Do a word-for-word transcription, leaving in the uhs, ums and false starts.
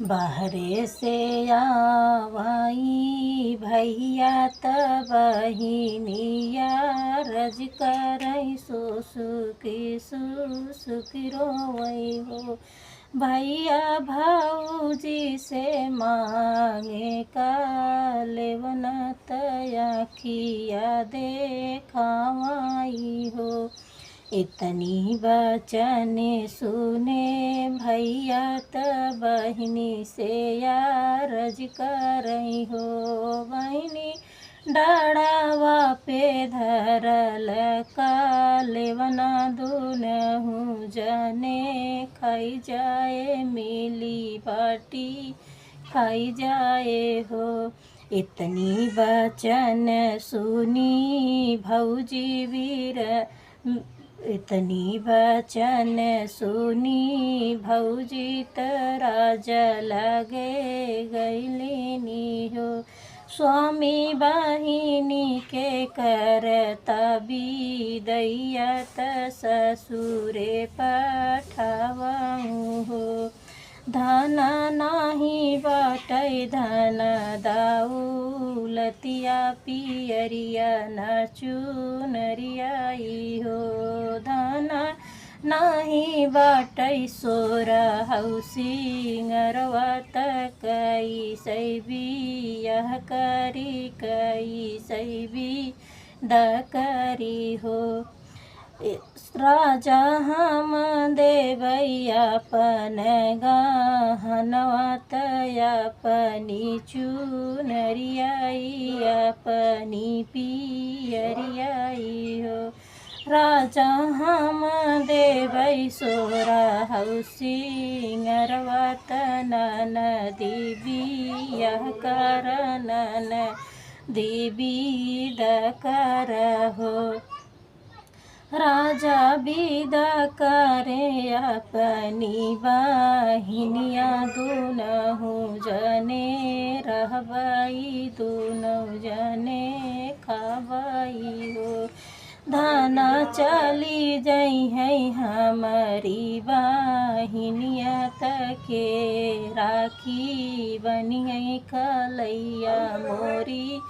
बहरे से आवई भइया त बहिनिया रज करई सुसुकी सुसुकी रोवई हो। भइया भौजी से मांगे का लेवना त अखिया देखावई हो। इतनी बचन सुने भइया त बहिनी से अरज करई हो। बहिनी डाढ़ावा पे धरल का लेवना दुनहु जने खाई जाए मिली बाटी खाई जाए हो। इतनी बचन सुनी भौजी वीर, इतनी बचन सुनी भौजी त राज लगे गइलिनी हो। स्वामी बहिनी के करता बिदैया त ससुरे पठावहु हो। धन नाही बाटै धन दौलतिया पियरिया न चुनरिया ई हो। धन नाही बाटै सोरहौ सिंगरवा त कैसै बियाह करी कैसै बिदा करी हो। ए, राजा हम देबै अपन गहनवा त अपनी चुनरिया ई अपनी पियरिया ई हो। राजा हम देबै सोरहौ सिंगरवा त ननदी बियाह कर ननदी बिदा कर हो। राजा बिदा करे अपनी बहिनिया दुनहु जने रहबै दुनहु जने खाबै हो। धन चली जइहै हमरी बहिनिया त के राखी बनिहै कलैया मोरी।